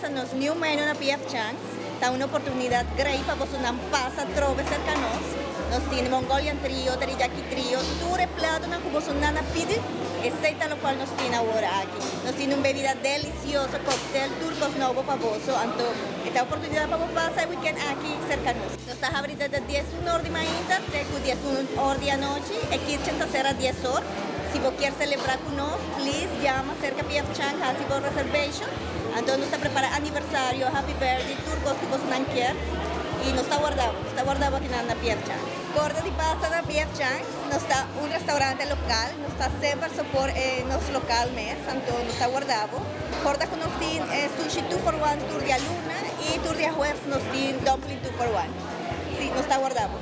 pasa nos new menu na PF Chang's. Ta un oportunidad great pa boso nan pasa trobe cerca nos. Nos tin Mongolian Trio, Teriyaki Trio, tur e plato nan cu boso nan a pidi, esey ta locual nos tin awor aki. Nos tin un bebida delicioso, cocktail, tur cos nobo pa boso, anto e ta oportunidad pa bo pasa e weekend aki cerca nos. Nos ta habri desde 11 or di mainta te cu 11 or di anochi, e kitchen ta cera 10 or. Si bo kier celebra cu nos, please yama cerca PF Chang, haci bo reservation. Anto nos ta prepara aniversario, happy birthday, tur cos cu boso nan kier. Y nos ta warda bo, nos ta warda bo aki na PF Chang. Corda di pasa na PF Chang, nos ta un restaurante local, nos ta semper support nos local mes, anto nos ta warda bo. Corda cu nos tin sushi 2 for 1 tur dialuna y tur diahuebs nos tin dumpling 2 for 1. Si, nos ta warda bo.